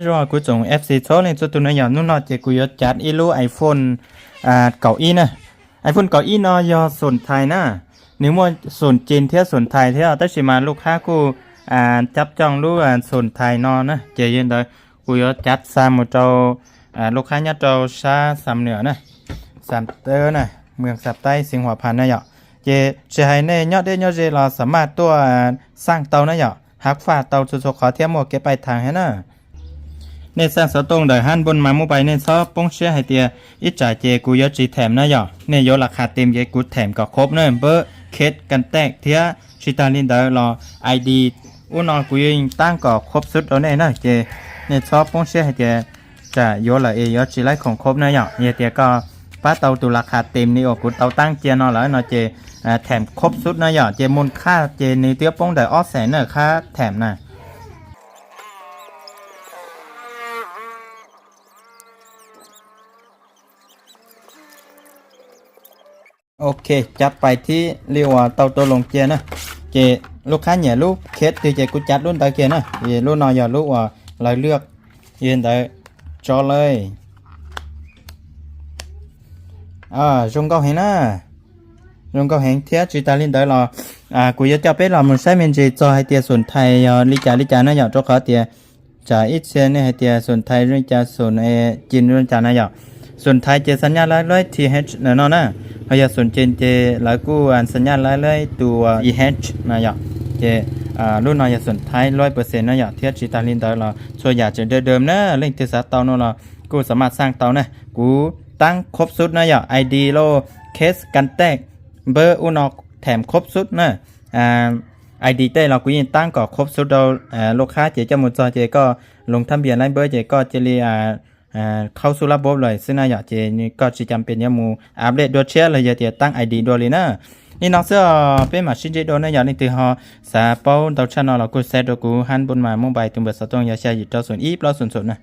Zoo kuv tsoom F C txhua leej txhua tus na yom, hnub no ces kuv yuav cav ib lub iPhone kaum ib na. iPhone kaum ib no yog xoom thais na, nws muaj xoom ces thiab xoom thais thiab, tab sis mas lub qhab kuj cab cooj lub xoom thais no na, ces yog li ntawd kuv yuav cav xa mus rau lub qhab nyob rau sab Xam Nuam na, Xam Taib na, moos Xam Taib xeev Huam Phas na yom. Ces tsis hais nej nyob deb nyob ze los xam maj tuaj xaj tau na yom, hab faj tau txhua txhua qhov thiab muaj kev pais thav thiab na. Nej xaj xov tooj ntawm hab npoo mas mub pais nej txhob poob siab hais tias ib tsam ces kuv yuav tsis them na yom, nej yuav las khas tes ces kuv them kom khov na, npawb, khev, kan tej thiab tsis tag li ntawd los ID ub no kuv yeej tab kom khov xub rau nej na, ces nej txhob poob siab hais tias tsam yuav lawm es yuav tsis laib khoom khov na yom. Yog tias koj pab tau tus las khas tes li uas kuv tau tab cia no lawm no ces them khov xub na yom, ces moos qhab ces nws twb poob ntawm ob xees na qhab them na. Ok, cav pais thib li uas tau tus loo cia na, ces lub qhab nyiam lub khev twg ces kuv cav lub ntawd kiag na, es lub no yog lub uas lawv lwaj, yog li ntawd tso lawm. Zoo nkauj heev na, zoo nkauj heev thiab tsis tag li ntawd los kuv yuav coj peb los mus saib me ntsis txog hais tias xoom thais yog li cas li cas na yom, rau qhov tias tsam ib txhia nej hais tias xoom thais zoo li cas, xoom ces zoo li cas na yom. Xoom thais ces xa nyaj laib laib th no na, ho yog xoom ces ces lawv kuj xa nyaj laib laib tus ih na yom. Ces lub no yog xoom thais laib percent na yom, thiab tsis tag li ntawd los txhua yam tseem dawb dawb na, leej twg xav tau no los kuj xam maj xaj tau na. Kuv tab khov xub na yom, ID los, khev, kan tej, npawb ub no them khov xub na. ID tej los kuv yeej tab kom khov xub rau lub qhab, ces coj mus txog ces koj loo thab npias laib npawb ces koj cia li khaub xub lab npawb lawm xwb na yom, ces koj tsis cam pes yuav mus update dua tshiab los yog tias tab ID dua li na. Li no xwb os, peb mam sib ntsib dua na yom, leej twg ho xav paub ntau tshaj no los kuj xa rau kuv hab npoo mas mub pais tus npawb xov tooj yog xya yim rau xoom ib plaub xoom xoom na.